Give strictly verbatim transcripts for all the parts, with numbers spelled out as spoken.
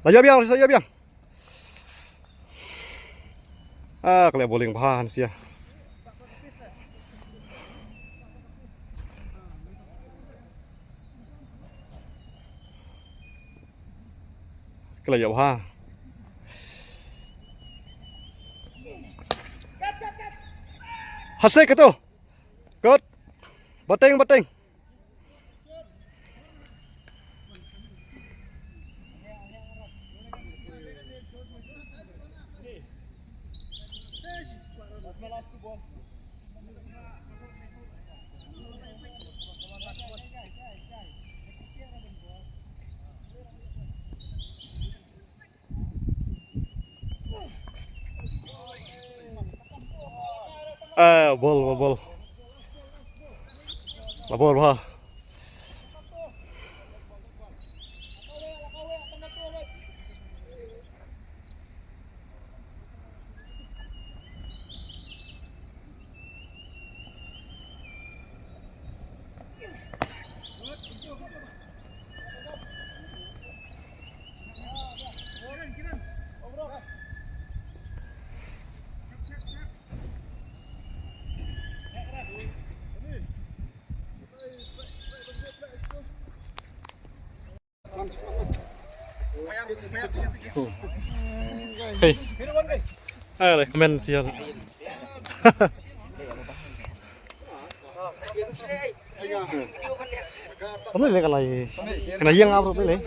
La ïa biang, la ïa biang. Ah, ka la bowling bha hangne. Ka la ïa bha. Hasik ka tu. Good. Bateng, bateng. Eh, bol, bol, bol. Bol, bol. Hey. Ah, recommend siya. Kamu le kalai. Kena yang apa le?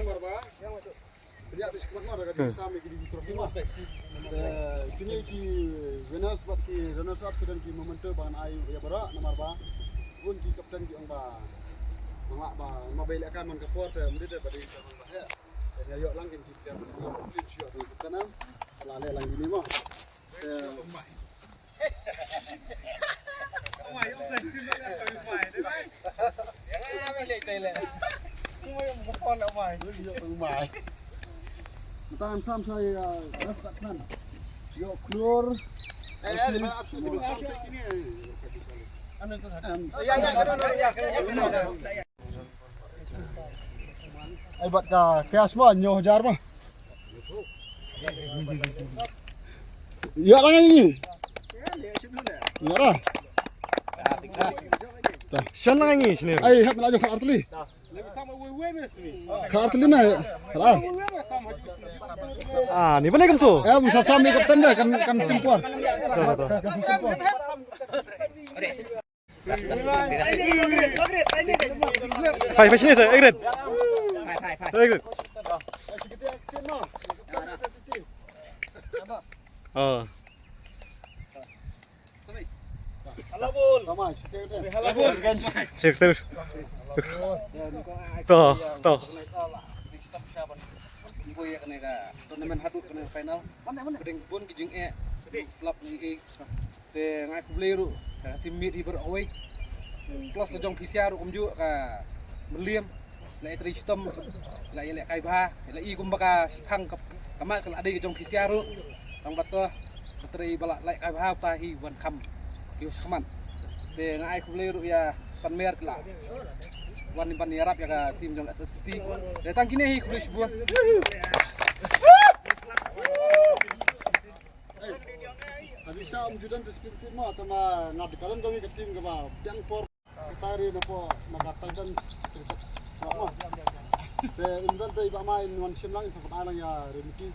Kine ki winners bad ki runners up ki don ki memento ba ngan ai ïa baroh namar ba bun ki captain ki ong ba nga ba ma bai leh ka man ka por te mynta te ba dei ka man ba heh. Te ïa ïoh lang kin ki captain ki ïoh ki captain am. La leh lang kine mo. Ai bat ka cash mo, hynñiew hajar mo. Ïa lang ngi. Ïa lang. Shan lang ngi sini. Ai hap na jo khat artli. Khat artli na. Ran. Ah, ni bane kam tu. Eh, musa sam ni kapten da kan kan simpon. Kan simpon. Hai, hai sini sa, Egret. Egret. Oh. Sektor. To, to. Tournament haduh kane final. Bun ki jingeh. Slap ni eh. Te nga ai khublei ruh ka team mate hi baroh kawei. Plus la jong P C R ruh kumjuh ka Meliam. La ïatrei shitom, la ïalehkai bha, la i kumba ka shiphang ka, ka mat ka la dei ka jong P C R ruh. Tang ba to ka trei ba la lehkai bha uta hi wan kham ki u shakhmat. Te nga ai khublei ruh ïa Sanmer ki la wan ban ïarap ïa ka team jong S S C T. Te tang kine hi, khublei shibun. Ei, hynrei sa um ju don te spin pin mo, te ma nga dei ka don kawei ka team kaba biang por. Ka tari na po na ka Titan. Mo. Te im don te i ba ma in wan shim lang in sa ai lang ïa Remiki.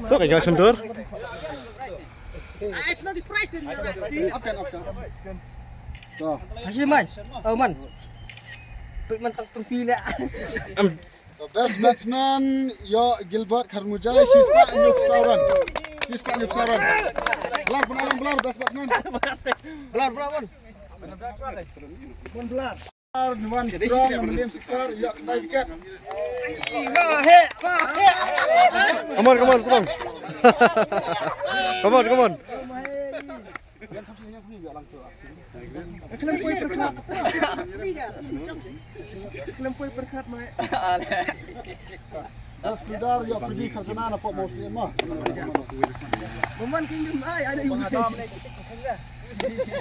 To ka jong sundur. Hasil man. Oh man. Pik man tang trophy le. Am. The best batsman, ïoh Gilbert Kharmujai, shispah hynñiew phew run. Shispah hynñiew phew run. Blar pun alang blar, best batsman. Blar, blar pun. Bun blar. Nuan Strong, Meliam Sixer, ïoh khyndai wicket. Come on, come on, Strong. Come on, come on. Khlem poi pyrkhat. Khlem poi pyrkhat, mate. Das Tudor ïoh Freddy Kharjana na pop mos ema. Roman Kingdom ai, ai, ai.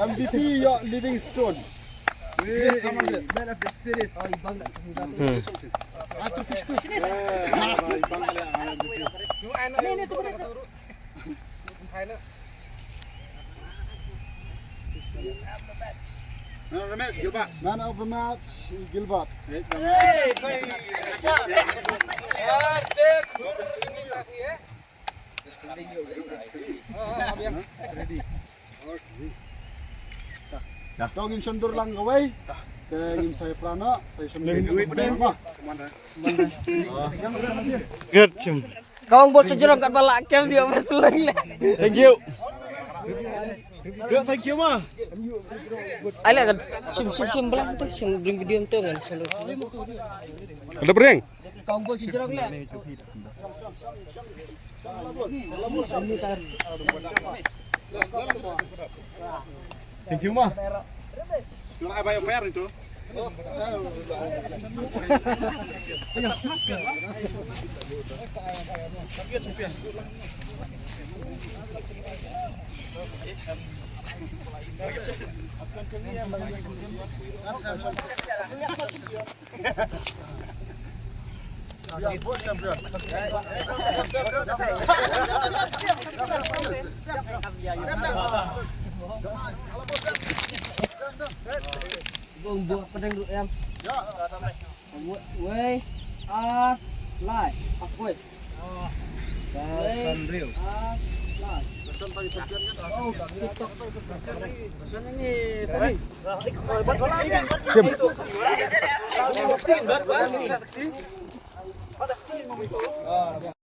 M V P ïoh Livingstone. Man of the series. Hmm. Atu fish tu. Man of the match, Gilbert. Man of the match, Gilbert. Ready. Dah, to ngin shon dur lang kawei. Te ngin sa ïa pra noh, sa ïa shon dur. Good, Jim. Kong bot sejrong kat balak kem dia bas pulang le. Thank you. Good, thank you, ma. Ai la kan shim, shim, shim belang tu, shim ring video tu kan. Ada pering? Kong bot sejrong le. Thank you, ma. Bung buat pedang dulu em. Wei, ah, lai, ah, wei. San, wei, san riu. Ah, lai. Oh, kita. San ini, tadi. Sim.